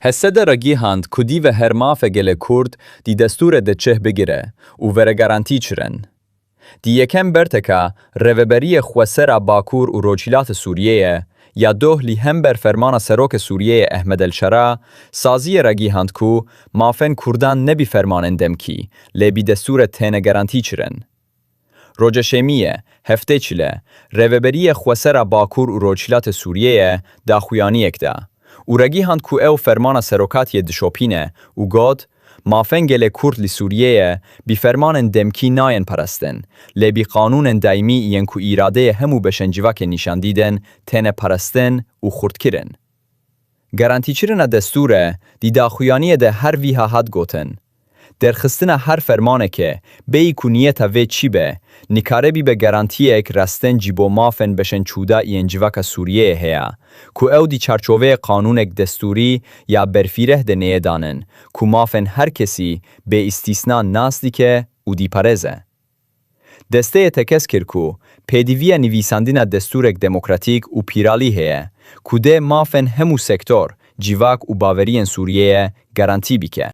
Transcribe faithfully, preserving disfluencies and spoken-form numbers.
H S D ragihand ku dî ve her mafê gelê Kurd di destûrê de cih bigire û were garantî kirin. Di yekem berteka Rêveberiyê Xwesera Bakur û Rojhilata Sûriyeyê ya doh li hember Fermana Serokê Sûriyeyê Ehmed El Şera, saziyê ragihand ku mafên Kurdan ne bi fermanên demkî, lê bi destûrê têne garantî kirin. Roja Şemiyê, heftê çile, Rêveberiyê Xwesera Bakur û Rojhilata Sûriyeyê daxuyaniyek da û ragihand ku ew fermana serokatiyê dişopîne û got, mafên gelê Kurd li Sûriyeyê bi fermanên demkî nayên parastin, lê bi qanûnên daîmî yên ku îradeyê hemû beşên civakê nîşan didin, têne parastin û xurtkirin. Garantîkirina destûrê, di daxuyaniyê de her wiha hat gotin, derxistina her fermanekê, bêyî ku niyeta vê çi be, nikare bibe garantiyek restin ji bo mafên beşên cuda yên civaka Sûriyeyê heye, ku ew di çarçoveyê qanûnek destûrî ya berfireh de neyê danin, ku mafên her kesî bê îstîsna nas dike û diparêze. Desteyê tekez kir ku pêdiviya nivîsandina destûrek demokratîk û pîralî heye, ku dê mafên hemû sektor, civak û baweriyên Sûriyeyê garantî bike.